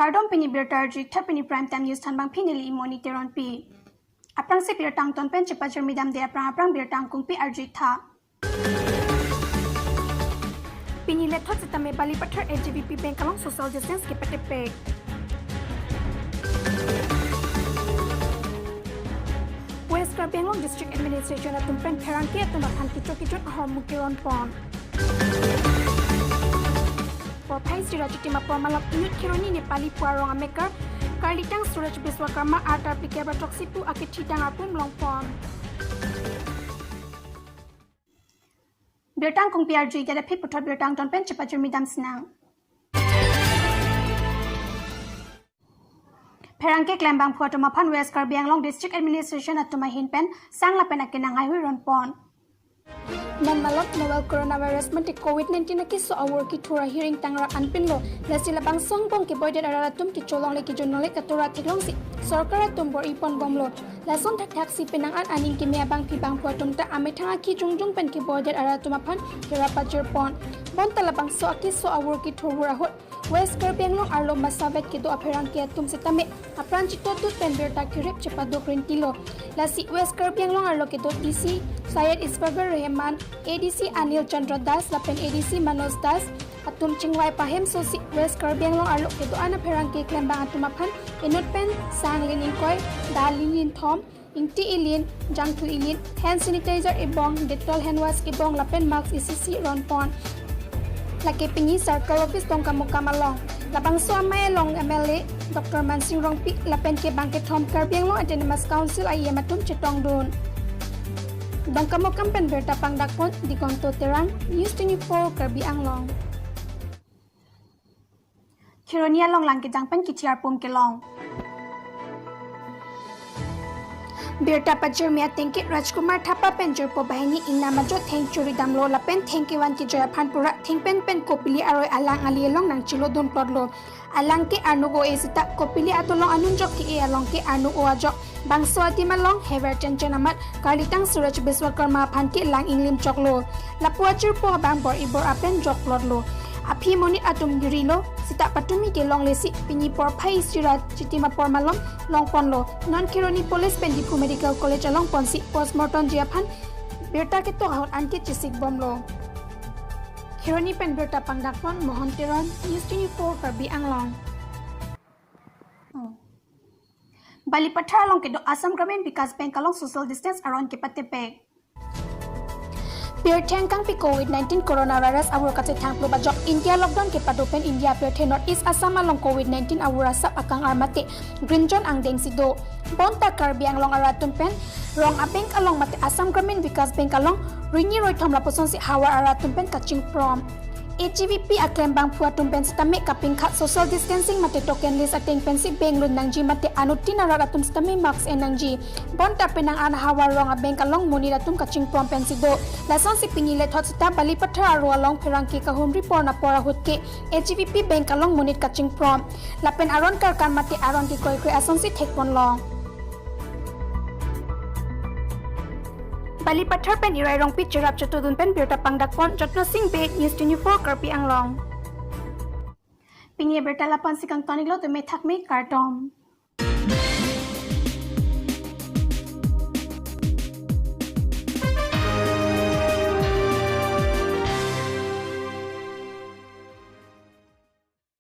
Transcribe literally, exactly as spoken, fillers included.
Kardom, pini birta arju-ik tha, pini Prime Time News thanbang pini neli Imoni Teronpi. Aphrangsi birta angton pen chepajirmi damde aphrang aphrang birta angkungpi arju-ik tha. Pini lethot sitame Balipathar H G V P Bank along social distance kepatepek. West Karbi Anglong District Administration atum pen pherangke atum aphan kicho kijon ahormu keron pon. Porphai isi ra chitim apor malom inut Kheroni Nepali pu arong amekar Karlitang Suraj Biswakarma arta pli kebra throksi pu akethi tang arpum long pon. Birta angkungpi arju-ik, ida aphi puthot birta angton pen chepajirmi dam sinang. Pherangke klembangphu atum aphan West Karbi Anglong District Administration atum ahin pen sang lapen akenang haihui ron pon. Non malom novel coronavirus mate covid nineteen akeso avur kethur ahir ingtang ra anpinlo. Lasi labangso angbong keboidet arat atum kecholongle kejunlongle katura theklongsi sorkar atum bor-i pon bomlo. Lason thakthak si penang an aning keme abangpi bangphu atum ta amethang akhi jongjong pen keboidet arat atum aphan kerap pajir pon. Bonta labangso akeso avur kethur vur ahut West Karbi Anglong arlo masavet kedo apherangke atum sitame apran chitodut pen birta kerip chepaduk rintilo. Lasi West Karbi Anglong arlo kedo D C Syed Isfakar Rahman, A D C Anil Chandra Das lapen A D C Manoj Das atum chingvai pahemsosi West Karbi Anglong arlo kedo an apherangke klembang atum aphan inut pen sang lin ingkoi, dal lin ingthom, ingti ilin, jangthu ilin, hand sanitizer ebong, Dettol hand wash ebong lapen mask isi isi ron pon. Lake pini Circle Office Dongkamukam along. Labangso amei along M L A Doctor Mansing Rongpi lapen kebang kethom Karbi Anglong Autonomous Council I E M atum chetongdun. Dongkamukam pen birta pangdak pon Digonto Terang, News twenty-four Karbi Anglong. Kheroni along lang kejang pen kithi arpum kelong. Birta pajirmi ateng ke Rajkumar Thapa pen jirpo banghini ingnam ajok theng churi damlo lapen theng kevan kejoi aphan pura thengpen pen Kopili aroi alang ali along nangchilodun plotlo. Alang ke arnuk o-e sita Kopili atolong anunjok ke-e along ke arnuk o ajok bangso adim along hever chenchen amat Karlitang Suraj Biswakarma aphan ke lang inglim choklo. Lapu ajirpo abang bor-i bor-a pen jok plotlo. Aphi monit atum girilo sita patumi kelonglesi pini porphai isi ra chitim apor malom long ponlo. Non Kheroni Police pen Diphu Medical College along ponsi postmortem ji aphan birta ketok ahut anke chesik bomlo. Kheroni pen birta pangdak pon Mohon Teron, News twenty-four Karbi Anglong. Balipathar along kedo Assam Gramin Vikas Bank along social distance aron kepatepek. Pirthe angkangpi covid nineteen coronavirus avur kachethang plup ajok India lockdown kepado pen India pirthe North East Assam along covid nineteen avur asap akang armate green zone angdengsi do. Bonta Karbi Anglong arat atum pen rong a-bank along mate Assam Gramin Vikas Bank along rini roithom lapusonsi havar arat atum pen kachingprom. H G V P aklembangphu atum pen sitame kapingkhat social distancing mate token list ateng pensi bank lun nangji mate anuttin arat atum sitame mask en nangji. Bonta penang an havar rong a-bank along monit atum kachingprom pensi do. Lasonsi pini lethot sita Balipathar aro along pherangke kahumri porna por ahut ke H G V P bank along monit kachingprom. Lapen aron karkan mate aron kekoikre asonsi thekponlong. Balipathar pen Irai Rongpi cherap chetudun pen birta pangdak pon Jotno Sing Bey, News twenty-four Karbi Anglong. Pini abirta la-ansi kangton-iklo, tumi thakme, kardom.